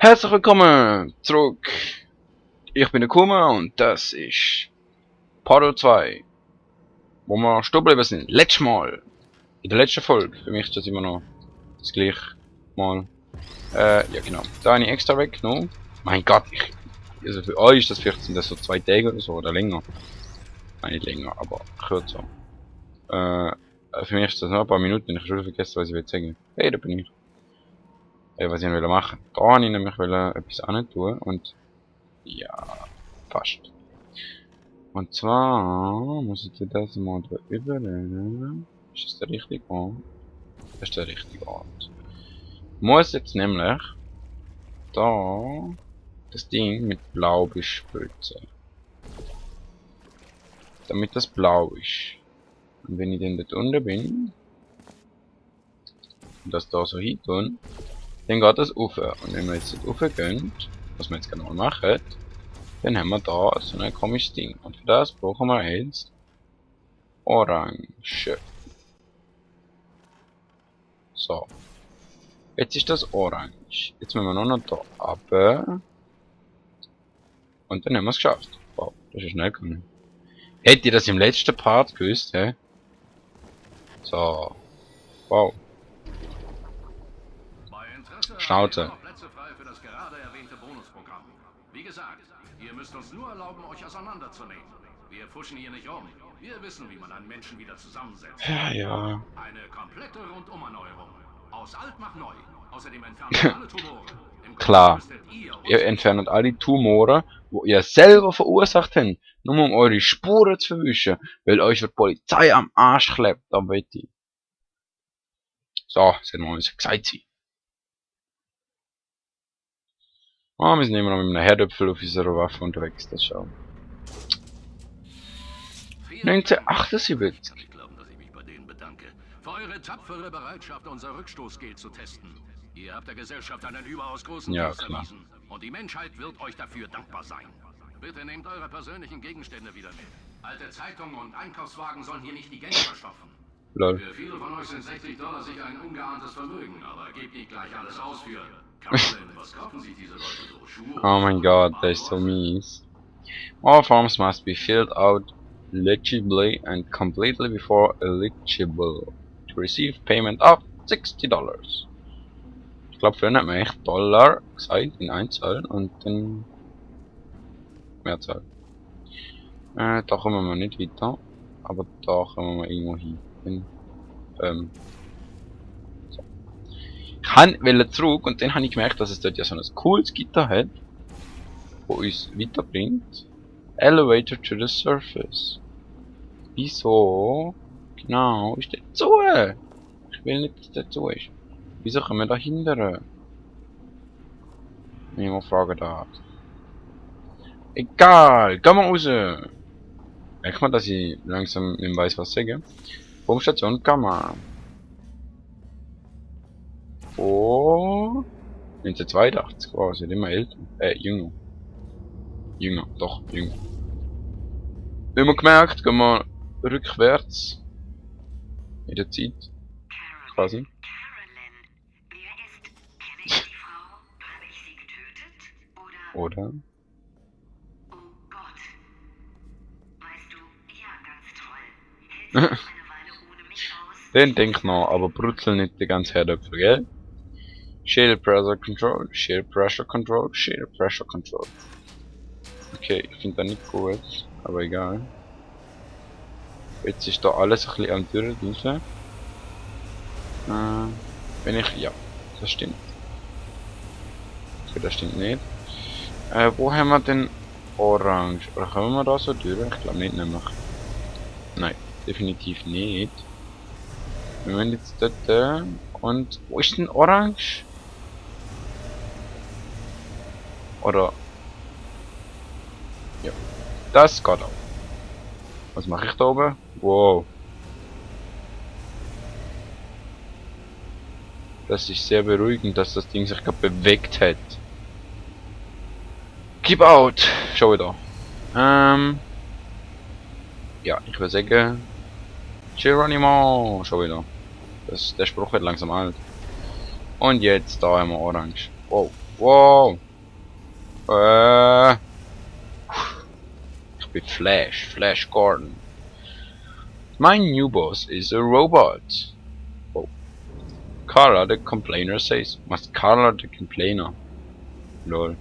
Herzlich willkommen zurück. Ich bin der Kuma und das ist Part 2, wo wir stehen geblieben sind. Letztes Mal, in der letzten Folge, für mich ist das immer noch das gleiche Mal. Ja genau, da habe ich extra weggenommen. Mein Gott, also für euch ist das vielleicht sind das so 2 Tage oder so, oder länger. Nein, nicht länger, aber kürzer. Für mich ist das noch ein paar Minuten, ich habe schon vergessen, was ich will sagen. Hey, da bin ich. Was ich will machen. Da wollte ich nämlich etwas an tun und ja, fast. Und zwar muss ich dir das mal da überlegen. Ist das der richtige Ort? Das ist der richtige Ort. Muss jetzt nämlich da das Ding mit Blau bespritzen. Damit das blau ist. Und wenn ich dann dort unten bin und das da so hin tun, dann geht das rauf. Und wenn wir jetzt dort rauf gehen, was wir jetzt genau machen, dann haben wir da so ein komisches Ding. Und für das brauchen wir jetzt Orange. So. Jetzt ist das orange. Jetzt müssen wir nur noch da runter. Und dann haben wir es geschafft. Wow, das ist schnell gegangen. Hättet ihr das im letzten Part gewusst, hä? So. Wow. Schnauze. Plätze frei für das gerade erwähnte Bonusprogramm. Wie gesagt, ihr müsst uns nur erlauben, euch auseinanderzunehmen. Wir fuschen hier nicht rum. Wir wissen, wie man einen Menschen wieder zusammensetzt. Ja. Eine komplette Rundumerneuerung. Aus alt macht neu. Außerdem entfernen wir alle Tumore. Im Grunde Klar. müsstet Ihr entfernt alle Tumore, wo ihr selber verursacht habt, nur um eure Spuren zu verwischen, weil euch die Polizei am Arsch klebt, da wird ich. So, das hätten wir uns gesagt sein. Ah, wir sind immer noch mit einem Herdöpfel auf unserer Waffe unterwegs, das schon. 1978. Ich glaube, dass ich mich bei denen bedanke. Für eure tapfere Bereitschaft, unser Rückstoßgeld zu testen. Ihr habt der Gesellschaft einen überaus großen Dienst erwiesen. Und die Menschheit wird euch dafür dankbar sein. Bitte nehmt eure persönlichen Gegenstände wieder mit. Alte Zeitungen und Einkaufswagen sollen hier nicht die Gänge verstopfen. Lol. Für viele von euch sind $60 sicher ein ungeahntes Vermögen, aber gebt nicht gleich alles aus für... Caroline, was kaufen sich diese Leute so? Schuhe? Oh my god, that's so mies. All forms must be filled out legibly and completely before eligible to receive payment of $60. Ich glaube, vorhin hat man echt Dollar gesagt in Einzahl und dann Mehrzahl. Da kommen wir nicht weiter, aber da kommen wir irgendwo hin. So. Ich wollte zurück und dann habe ich gemerkt, dass es dort ja so ein cooles Gitter hat, wo uns weiterbringt. Elevator to the surface. Wieso? Genau, ist der zu? Ich will nicht, dass der zu ist. Wieso können wir da hindern? Wenn ich mal fragen darf. Egal, gehen wir raus! Merkt man, dass ich langsam nicht weiß, was sagen. Raumstation Gamma. Oh. 1982, wow, sind immer älter. Jünger. Jünger, doch, jünger. Wie man gemerkt, gehen wir rückwärts. In der Zeit. Quasi. Oder? Oh Gott. Weißt du, ja, ganz toll. Hältst du eine Weile ohne mich aus? Den denk noch, aber brutzel nicht die ganze Herdöpfel, gell? Shield Pressure Control, Shield Pressure Control, Shield Pressure Control. Okay, ich finde das nicht gut, aber egal. Jetzt ist da alles ein bisschen am Durchdüsen. Wenn ich... ja, das stimmt. Okay, das stimmt nicht. Wo haben wir denn Orange? Oder kommen wir da so durch? Ich glaube nicht, nämlich. Nein, definitiv nicht. Wir müssen jetzt dort... und... wo ist denn Orange? Oder... ja. Das geht auch. Was mache ich da oben? Wow. Das ist sehr beruhigend, dass das Ding sich gerade bewegt hat. Keep out! Schau wieder. Ja, ich würde sagen... Geronimo! Schau wieder. Der Spruch wird langsam alt. Und jetzt da haben wir Orange. Wow. Wow. Ich bin Flash Gordon. My new boss is a robot. Oh. Carla the complainer says. Was Carla the complainer? Lol.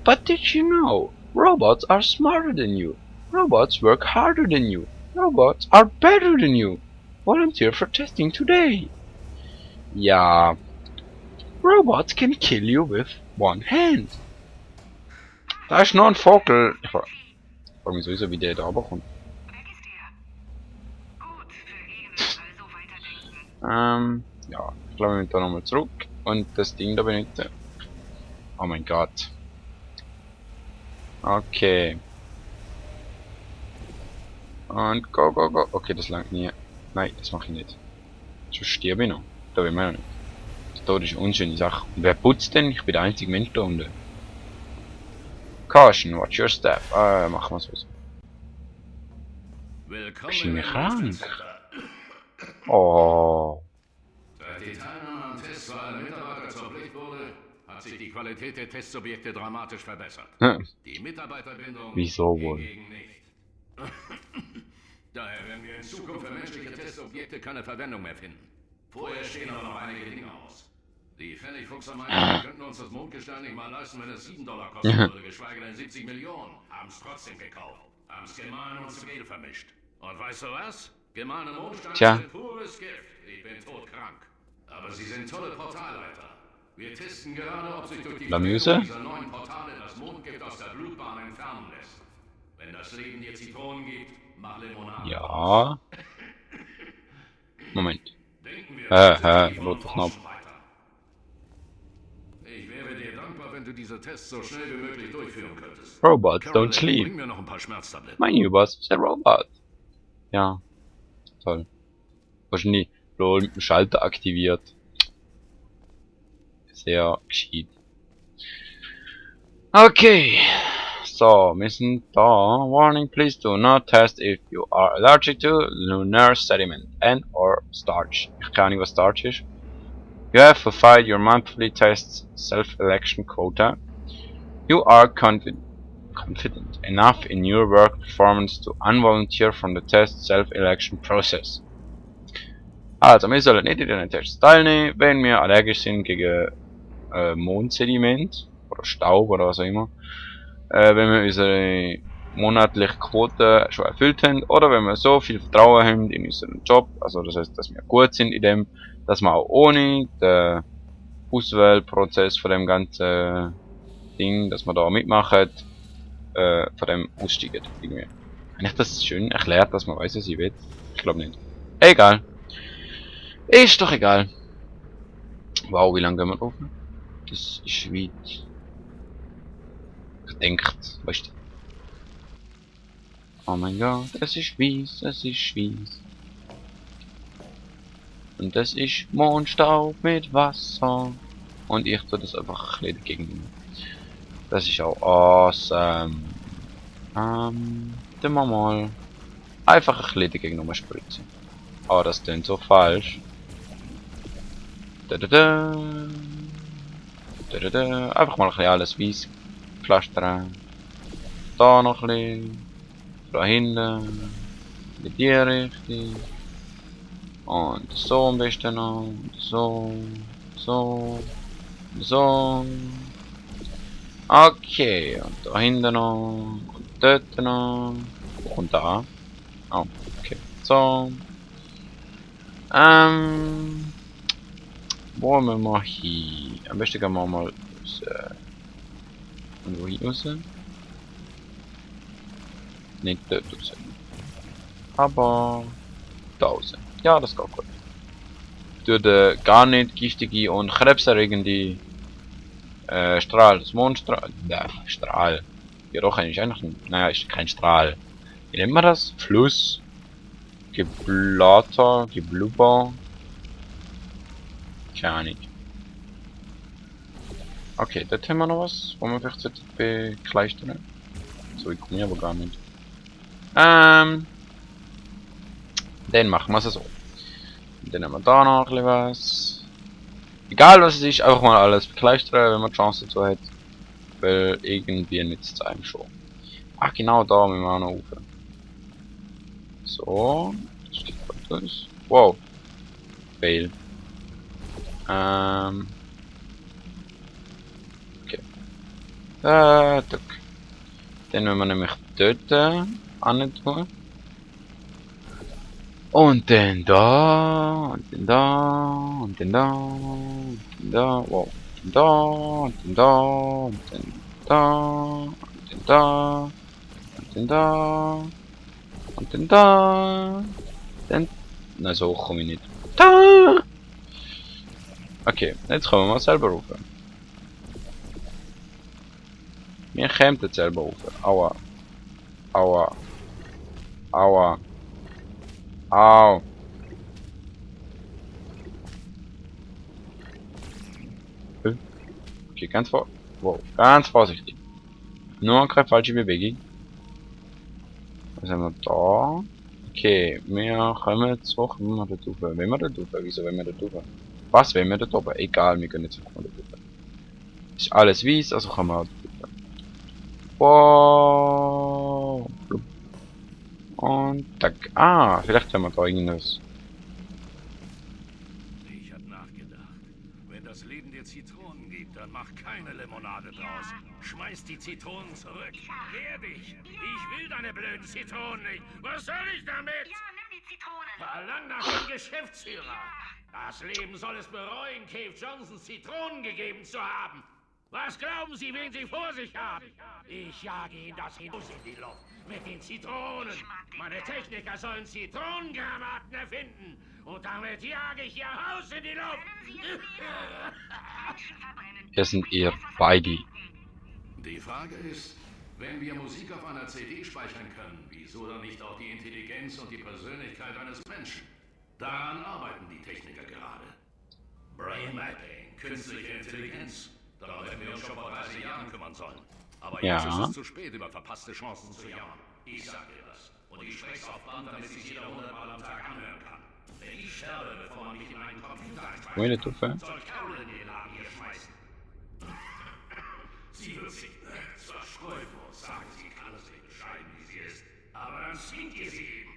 But did you know? Robots are smarter than you. Robots work harder than you. Robots are better than you. Volunteer for testing today. Ja. Robots can kill you with one hand. Da ist noch ein Vogel. Ich frage mich sowieso, wie der da runterkommt. Weg ist er. Gut, für ihn. Also weiterdenken. Ja. Ich glaube, wir müssen da nochmal zurück und das Ding da benutzen. Oh mein Gott. Okay. Und go. Okay, das langt nie. Nein, das mache ich nicht. Sonst sterbe ich noch. Da will man ja nicht. Der Tod ist eine unschöne Sache. Und wer putzt denn? Ich bin der einzige Mensch da unten. Caution, watch your step. Machen wir so. Willkommen Ist mir krank. Testcenter. Oh. Seit die Teilnahme am Test für alle Mitarbeiter zur Pflicht wurde, hat sich die Qualität der Testsubjekte dramatisch verbessert. Die Mitarbeiterbindung Wieso wohl? hingegen nicht. Daher werden wir in Zukunft für menschliche Testobjekte keine Verwendung mehr finden. Vorher stehen aber noch einige Dinge aus. Die Pfennigfuchser meinen, wir könnten uns das Mondgestein nicht mal leisten, wenn es $7 kosten würde, geschweige denn 70 Millionen. Haben es trotzdem gekauft. Haben es gemahlen und zu Mehl vermischt. Und weißt du was? Gemahlene Mondsteine sind pures Gift. Ich bin todkrank. Aber sie sind tolle Portalleiter. Wir testen gerade, ob sich durch die Lamuse? dieser neuen Portale das Mondgift aus der Blutbahn entfernen lässt. Wenn das Leben dir Zitronen gibt, mach Limonade. Ja. Moment. Denken wir roter Knopf. weiter. Ich wäre dir dankbar, wenn du diese Tests so schnell wie möglich durchführen könntest. Robots Caroline, don't sleep. bring mir noch ein paar Schmerztabletten. My new boss is a robot. Ja. Toll. Wahrscheinlich lol mit dem Schalter aktiviert. Sehr gescheit. Okay. So, wir sind da. Warning, please do not test if you are allergic to lunar sediment and or starch. Ich kann nicht, was Starch ist. You have fulfilled your monthly test self-election quota. You are confident enough in your work performance to unvolunteer from the test self-election process. Also, wir sollen nicht in den Tests teilnehmen, wenn wir allergisch sind gegen Mondsediment oder Staub oder was auch immer. Wenn wir unsere monatliche Quote schon erfüllt haben oder wenn wir so viel Vertrauen haben in unseren Job, also das heißt, dass wir gut sind in dem, dass wir auch ohne den Auswahlprozess von dem ganzen Ding, dass wir da mitmachen, von dem aussteigen. Irgendwie. Habe ich das schön erklärt, dass man weiß, was ich will? Ich glaube nicht. Egal. Ist doch egal. Wow, wie lange gehen wir drauf? Das ist weit. Gedenkt, weißt du. Oh mein Gott, es ist weiss, es ist weiss. Und das ist Mondstaub mit Wasser. Und ich tue das einfach ein bisschen dagegen. Das ist auch awesome. Dann machen wir mal einfach ein bisschen dagegen nochmal spritzen. Oh, das klingt so falsch. Einfach mal ein bisschen alles weiß pflastern. Da noch ein bisschen. Da hinten. In die Richtung. Und so am besten noch. So. Okay, und da hinten noch. Und dort noch. Und da. Oh, okay. So. Wo wir mal hin? Am besten gehen wir mal raus. Und wo hin raus? Nicht dort raus. Aber da raus. Ja, das geht gut. Durch gar nicht giftige und krebserregende Strahl, das Mondstrahl. Strahl. Ja doch, eigentlich nicht. Naja, ist kein Strahl. Wie nennt man das? Fluss. Geblubber. Keine Ahnung. Okay, dort haben wir noch was, wo wir vielleicht bekleistern. So, ich komme aber gar nicht. Dann machen wir es so. Und dann haben wir da noch ein bisschen was. Egal was es ist, einfach mal alles bekleistern, wenn man die Chance dazu hat. Weil irgendwie nützt es einem schon. Ach genau, da müssen wir auch noch rauf. So. Das steht das. Wow. Fail. Okay. Duck. Dann müssen wir nämlich dort hin tun. Und dann da, und dann da, und dann da, und dann da, wow. Und da, und dann da, und dann da, und dann da, und dann da, und dann da, dann... Nein, so komme ich nicht. Da! Okay, jetzt kommen wir mal selber rauf. Wir kommen jetzt selber rauf. Aua. Aua. Aua. Au. Okay, ganz vorsichtig. Nur keine falsche Bewegung. Was haben wir da? Okay, wir kommen jetzt hoch. Wenn wir da drauf? Wenn wir da drauf? Wieso wenn wir da drauf? Was wenn wir da oben? Egal, wir gehen jetzt hoch. Ist alles weiß, also kann man auch drauf. Wow. Und tack. Ah, vielleicht haben wir da irgendwas. Ich hab nachgedacht. Wenn das Leben dir Zitronen gibt, dann mach keine Limonade draus. Schmeiß die Zitronen zurück. Wehr dich. Ich will deine blöden Zitronen nicht. Was soll ich damit? Ja, nimm die Zitronen. Verlang nach dem Geschäftsführer. Das Leben soll es bereuen, Cave Johnsons Zitronen gegeben zu haben. Was glauben Sie, wen Sie vor sich haben? Ich jage Ihnen das hinaus in die Luft. Mit den Zitronen. Meine Techniker sollen Zitronengranaten erfinden. Und damit jage ich Ihr Haus in die Luft. Menschen verbrennen. Wir sind eher beide. Die Frage ist, wenn wir Musik auf einer CD speichern können, wieso dann nicht auch die Intelligenz und die Persönlichkeit eines Menschen? Daran arbeiten die Techniker gerade. Brain Mapping, künstliche Intelligenz. Darum hätten wir uns schon vor 30 Jahren kümmern sollen. Aber Ja. jetzt ist es zu spät, über verpasste Chancen zu jammern. Ich sag dir das. Und ich spreche auf Band, damit sich jeder 100-mal am Tag anhören kann. Wenn ich sterbe, bevor man mich in einen Computer Wohin einspeichert, drauf? soll Carol in den Laden hier schmeißen. Sie wird sich zwar sträuben und sagen, sie kann es nicht bescheiden, wie sie ist, aber dann zwingt ihr sie eben.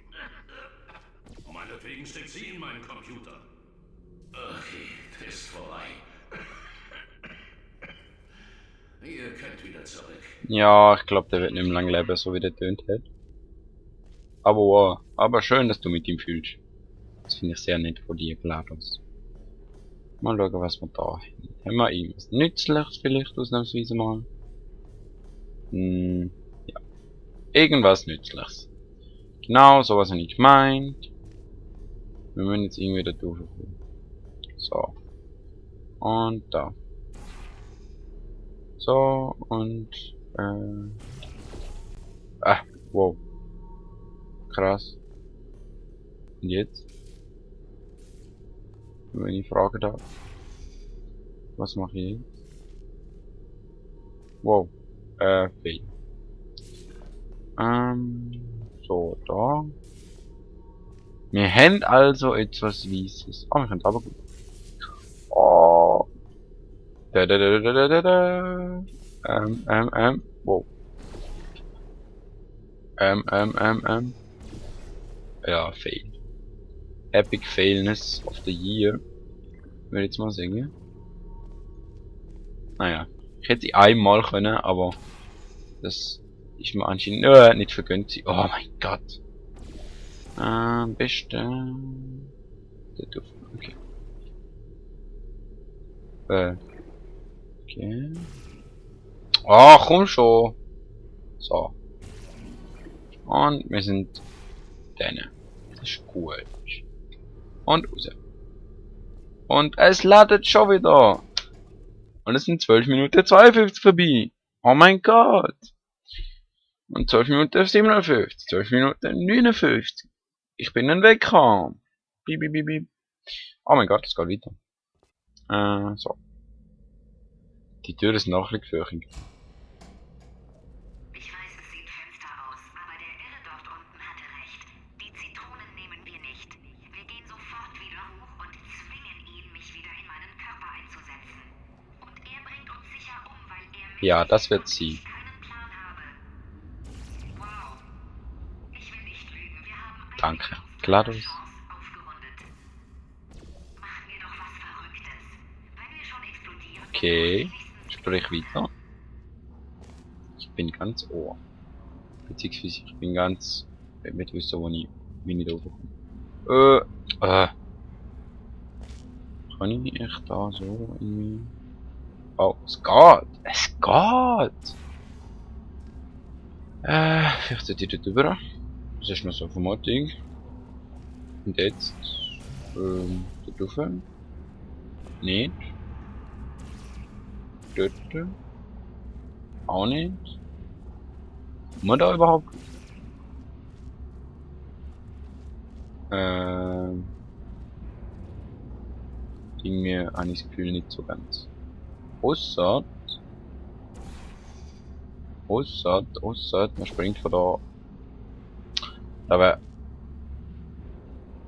Meinetwegen steckt sie in meinen Computer. Okay, Test vorbei. Ihr könnt wieder zurück. Ja, ich glaube, der wird nicht mehr lang leben, so wie der tönt hat. Aber wow, aber schön, dass du mit ihm fühlst. Das finde ich sehr nett von dir, GLaDOS. Mal schauen, was wir da haben. Haben wir irgendwas Nützliches vielleicht ausnahmsweise mal? Ja. Irgendwas Nützliches. Genau, sowas habe ich gemeint. Wir müssen jetzt irgendwie da durchkommen. So. Und da. So, und, wow. Krass. Und jetzt? Wenn ich fragen darf. Was mache ich jetzt? Wow. Fail. So, da. Wir haben also etwas Weißes. Oh, wir können aber gut. Oh. Wow. Ja, Fail. Epic Failness of the Year. Würde ich jetzt mal sagen. Naja. Ich hätte einmal können, aber das ist mir anscheinend nicht vergönnt. Oh mein Gott. Beste. Okay. Okay. Oh, komm schon. So. Und wir sind deine. Das ist gut. Und raus. Und es ladet schon wieder. Und es sind 12 Minuten 52 vorbei. Oh mein Gott. Und 12 Minuten 57. 12 Minuten 59. Ich bin ein Wecker. Bip, bip, bip, bip. Oh mein Gott, es geht weiter. So. Die Tür ist noch ein bisschen gefürchtet. Ich weiß, es sieht finster aus, aber der Irre dort unten hatte recht. Die Zitronen nehmen wir nicht. Wir gehen sofort wieder hoch und zwingen ihn, mich wieder in meinen Körper Ja, das wird sie. keinen Plan habe. Wow. Ich will nicht lügen. Wir haben eine Danke. Chance GLaDOS. aufgerundet. Machen wir doch was Verrücktes. Wenn wir schon explodieren, Okay. dann Sprich weiter. Ich bin ganz ohr. Beziehungsweise ich bin ganz... Ich will nicht wissen, wie ich da hochkomme. Kann ich echt da so irgendwie... Oh, es geht! Es geht! Vielleicht sollte ich dort rüber. Das ist noch so vom Ding. Und jetzt... dort rauf. Nicht. Dort. Auch nicht. Kann man da überhaupt... Ging mir eigentlich das Gefühl nicht so ganz. Außer, man springt von da. Aber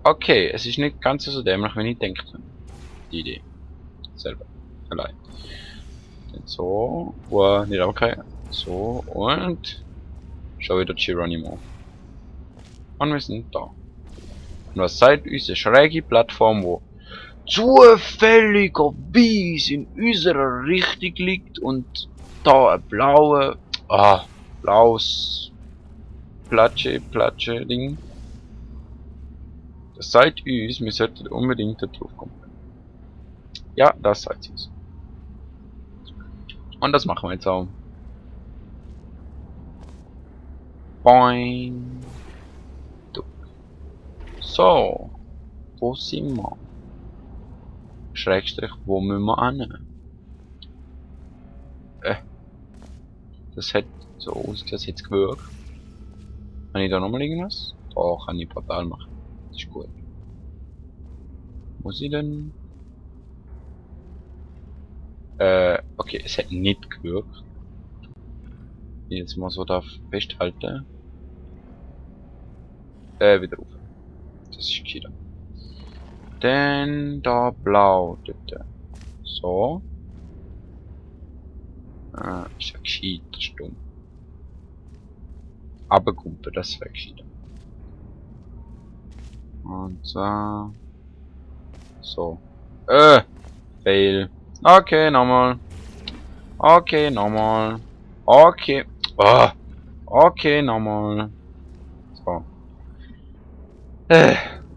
okay, es ist nicht ganz so dämlich, wenn ich denke. Die Idee. Selber. Allein. Dann so, nicht okay. So, und schau wieder Geronimo. Und wir sind da. Und was sagt uns eine schräge Plattform, wo zufälligerweise in unserer Richtung liegt und da ein blaues Platsche Ding. Das sagt uns, wir sollten unbedingt da drauf kommen. Ja, das sagt uns. Und das machen wir jetzt auch. Boing. So. Wo sind wir? Schrägstrich, wo müssen wir hin? Das hat so ausgesehen, als hätte es gewirkt. Kann ich da nochmal irgendwas? Da kann ich Portal machen. Das ist gut. Muss ich denn? Okay, es hat nicht gewirkt. Jetzt mal so da festhalten. Wieder rauf. Das ist gescheiter. Dann da blau, dort. So. Ist ja gescheit, stumm. Aber Kumpel, das wäre gescheiter. Und so. So. Fail. Okay, nochmal. Okay, nochmal. Okay. Okay, nochmal. So.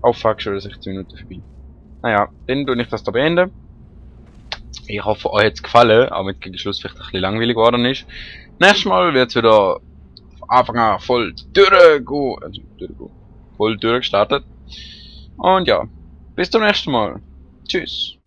Oh fuck, schon 16 Minuten vorbei. Naja, dann tue ich das da beenden. Ich hoffe, euch hat es gefallen, auch wenn es gegen Schluss vielleicht ein bisschen langweilig geworden ist. Nächstes Mal wird es wieder von Anfang an voll voll durchgestartet. Und ja, bis zum nächsten Mal. Tschüss.